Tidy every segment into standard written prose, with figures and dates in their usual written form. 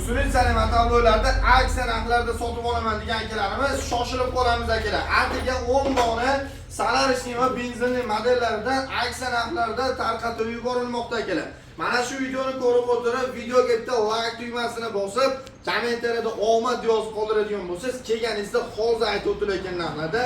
Гусеница li motobloklarda aksiya narxlarida sotib olaman degan akalarimiz shoshilib qolamiz akalar. Atiga 10 dona солярочный va benzinli modellaridan aksiya narxlarida tarqatib yuborilmoqda akalar. Mana shu videoni ko'rib o'tirib, videoga bitta like tugmasini bosib, kommentariyada omad yozib qoldiradigan bo'lsangiz, kelganingizda hozir aytib o'tilayotgan narxlarda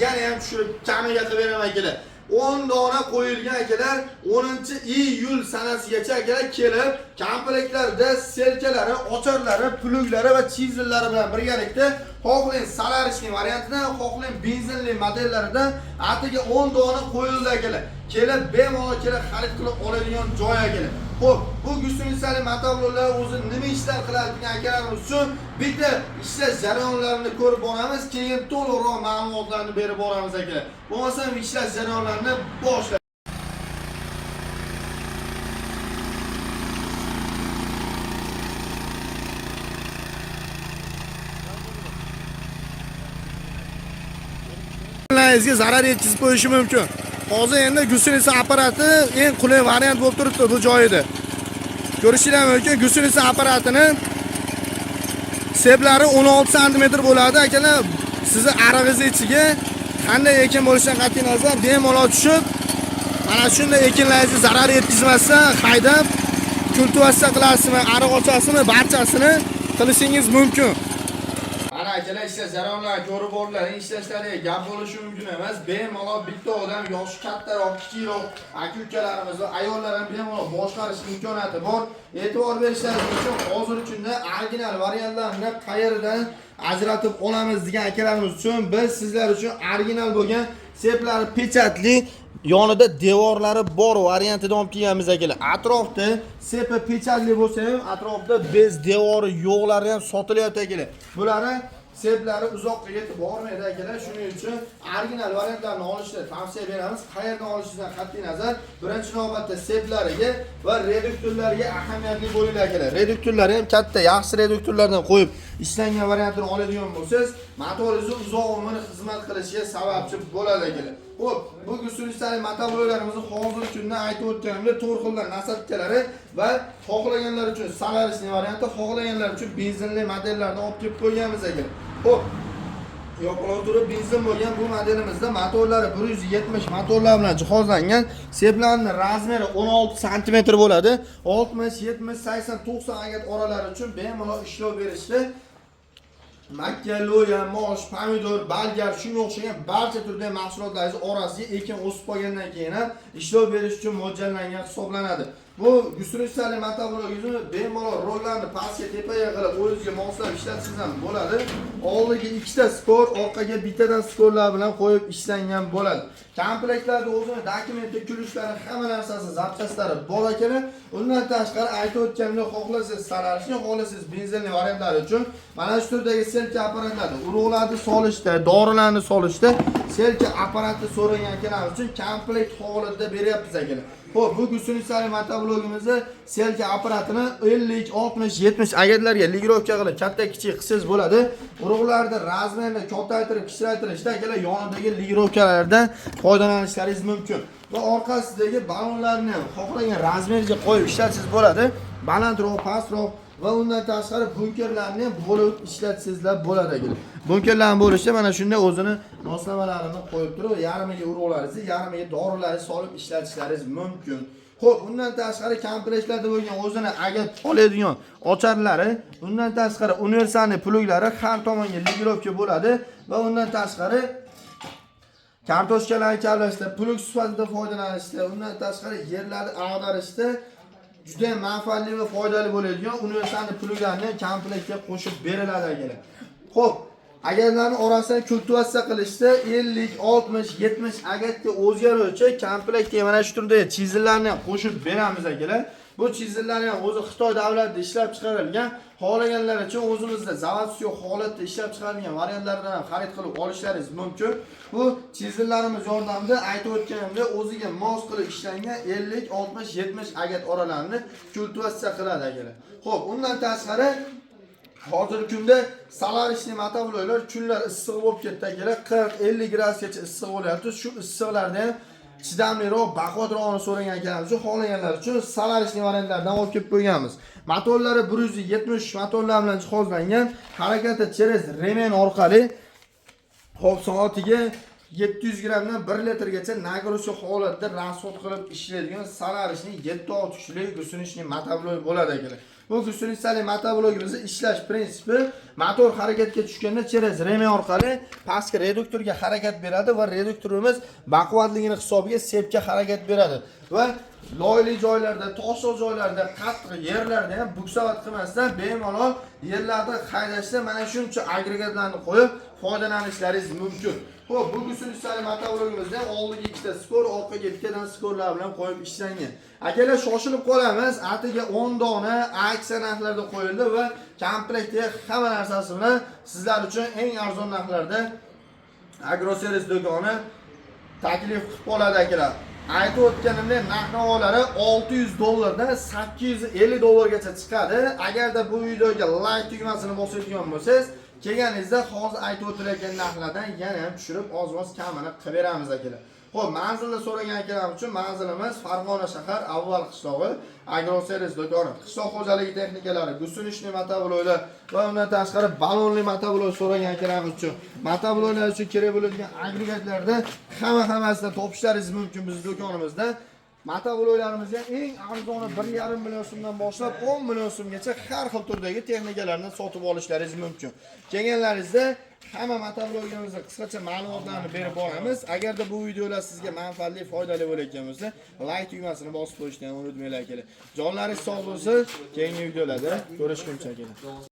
yana ham tushirib kamiga qilib beraman akalar. 10 dona qo'yilgan akalar, 10-iyul sanasigacha akalar kelib, komplektlarda selkalari, ocharlari, pluglari va chizillari bilan birgalikda xohlang солярочный variantidan, xohlang benzinli modellaridan atiga 10 dona qo'yildi akalar. Kelib bemalol kelib xarid qilib oladigan joy akalar. Xo'p, bu гусеница li motobloklar o'zi nima ishlar qiladi degan akalarimiz uchun bitta ishlash jarayonlarini ko'rib boramiz, keyin to'liqroq ma'lumotlarni berib boramiz akalar. Bo'lmasam ishlash jarayonlarini boshlaymiz. Ekinlaringizga zarar yetkazib qo'yishi mumkin. Hozir endi гусеница apparati eng qulay variant bo'lib turibdi bu joyida. Ko'rishinglar mumkin, гусеница apparatini seplari 16 sm bo'ladi akalar. Sizni arig'ingiz ichiga qanday ekin bo'lishidan qat'iy nazar bemalol tushib, mana shunday ekinlaringizga zarar yetkazmasdan haydab, kultivatsiya qilasizmi, ariq ochasizmi, barchasini qilishingiz mumkin. Mana akalar, ishlash jarayonlarini ko'rib bordilar, ishlashlariga gap bo'lishi mumkin emas. Bemalol bitta odam, yoshi kattaroq, kichikroq aka ukalarimiz va ayollar ham bemalol boshqarish imkoniyati bor. E'tibor berishlaringiz uchun hozirgi kunda original variantlarni qayerdan ajratib olamiz degan akalarimiz uchun biz sizlar uchun original bo'lgan seplari pechatli, yonida devorlari bor variantidan olib kelganmiz akalar. Atrofda sepi pechatli bo'lsa ham, atrofda bez devori yo'qlari ham sotilyapti akalar. Bulari seplari uzoqqa yetib bormaydi akalar. Shuning uchun original variantlarni olishni tavsiya beramiz. Qayerdan olishingizdan qat'iy nazar, birinchi navbatda seplariga va reduktorlarga ahamiyatli bo'linglar akalar. Reduktorlari ham katta, yaxshi reduktorlardan qo'yib ishlangan variantini oladigan bo'lsangiz, motoringizni uzoq umr xizmat qilishiga sababchi bo'ladi akalar. Xo'p, bu гусеница li motobloklarimizni hozirgi kunda aytib o'tganimdek to'rt xildan насадка lari va xohlaganlar uchun солярочный varianti, xohlaganlar uchun benzinli modellarni olib kelib qo'yganmiz akalar. Xo'p, yoqilg'i turi benzin bo'lgan bu modelimizda motorlari 170 motorlar bilan jihozlangan. Seplarning размер i 16 sm bo'ladi. 60, 70, 80, 90 agat oralari uchun bemalol ishlov berishdi. Makka, lo'ya, mosh, pomidor, balgar, shunga o'xshagan barcha turdagi mahsulotlaringiz orasiga ekin o'sib qolgandan keyin ham ishlov berish uchun mo'ljallangan hisoblanadi. Bu гусеница li motoblogingizni bemalol rollarni pastga, tepaga qilib o'zingizga moslab ishlatishingiz ham bo'ladi. Oldiga ikkita skor, orqaga bittadan skorlar bilan qo'yib ishlangan bo'ladi. Komplektlarda o'zini dokumenti, ключ lari, hamma narsasi, запчасть lari bor ekan. Undan tashqari aytib o'tganimdek, xohlasangiz солярочный, xohlasangiz benzinli variantlari uchun mana shu turdagi selka apparatlarni, urug'larni solishda, dorilarni solishda selka apparati so'ragan akalar uchun komplekt holatda beryapmiz akalar. Xo'p, bu гусеница li motoblogimizni selka apparatini 50, 60, 70 agatlarga регулировка qilib katta kichik qilsangiz bo'ladi. Urug'larni размер ini kattaytirib, kichraytirishda akalar yonidagi регулировка lardan foydalanishlaringiz mumkin. Va orqasidagi ballonlarni ham xohlagan размер ga qo'yib ishlatsangiz bo'ladi. Balandroq, pastroq va undan tashqari bunkerlarni ham bo'lib ishlatsangizlar bo'ladi akalar. Bunkerlarni bo'lishda mana shunday o'zini moslamalarini qo'yib turib, yarmiga urug'laringizni, yarmiga dorilarni solib ishlatishlaringiz mumkin. Xo'p, undan tashqari komplektlarda bo'lgan o'zini agat oladigan ocharlari, undan tashqari универсальный pluglari har tomonga регулировка bo'ladi va undan tashqari kartoshkalarni kavlashda, plug sifatida foydalanishda, undan tashqari yerlarni ag'darishda juda ham manfaatli va foydali bo'ladigan универсальный pluglarni komplektga qo'shib beriladi akalar. Xo'p, agatlarni orasini kultivatsiya qilishda 50, 60, 70 agatga o'zgaruvchi komplektga mana shu turdagi chizillarni ham qo'shib beramiz akalar. Bu chizillar ham o'zi Xitoy davlatida ishlab chiqarilgan. Xohlaganlar uchun o'zimizda заводской holatda ishlab chiqarilgan variantlardan ham xarid qilib olishlaringiz mumkin. Bu chizillarimiz yordamida aytib o'tganimdek o'ziga mos qilib ishlangan 50, 60, 70 agat oralarini kultivatsiya qiladi akalar. Xo'p, undan tashqari hozirgi kunda солярочный motobloklar kunlar issiq bo'lib ketdi akalar. 40-50 gradusgacha issiq bo'lyapti. Shu issiqlarda ham Chidamliroq, baquvvatrog'ini so'ragan akalar uchun, xohlaganlar uchun солярочный variantlardan olib kelib qo'yganmiz. Motorlari 170 motorlar bilan jihozlangan, harakati через ремень orqali. Xo'p, soatiga 700 grammdan 1 litrgacha нагрузка holatida расход qilib ishlaydigan солярочный 7-6 kuchli гусеничный motoblok bo'ladi, akalar. Bu гусеница li motoblokimizni ishlash prinsipi: motor harakatga tushganda через ремень orqali pastki reduktorga harakat beradi va reduktorimiz baquvvatligini hisobiga цеп ga harakat beradi va loyli joylarda, toshliq joylarda, qattiq yerlarda ham буксовать qilmasdan bemalol yerlarda haydashda mana shuncha agregatlarni qo'yib foydalanishlaringiz mumkin. Xo'p, bu гусеница li motoblokimizda ham oldiga ikkita скор, orqaga bittadan скор lar bilan qo'yib ishlangan. Akalar, shoshilib qolamiz. Atiga 10 dona aksiya narxlarda qo'yildi va komplektda hamma narsasi bilan sizlar uchun eng arzon narxlarda Agroservis do'koni taklif qilib qoladi, akalar. Aytib o'tganimdek, narx-navolari 600 dollardan 850 dollargacha chiqadi. Agarda bu videoga like tugmasini bosadigan bo'lsangiz, kelganingizda hozir aytib o'tilayotgan narxlardan yana ham tushirib, oz-moz kamini qilib beramiz, akalar. Xo'p, manzilni so'ragan akalar uchun manzilimiz Farg'ona shahar, Avval qishlog'i, Agroservis do'koni. Qishloq xo'jaligi texnikalari, гусеничный motobloklar va undan tashqari balonli motoblok so'ragan akalar uchun, motobloklar uchun kerak bo'ladigan agregatlarda hamma hammasidan topishlaringiz mumkin bizning do'konimizda. Motobloklarimizga eng arzoni 1,5 million so'mdan boshlab 10 million so'mgacha har xil turdagi texnikalarni sotib olishlaringiz mumkin. Kelganlaringizda hamma motobloklarimizni qisqacha ma'lumotlarni berib boramiz. Agarda bu videolar sizga manfaatli, foydali bo'layotgan bo'lsa, like tugmasini bosib qo'yishni ham unutmanglar, akalar. Jonlaringiz sog' bo'lsin. Keyingi videolarda ko'rishguncha, akalar.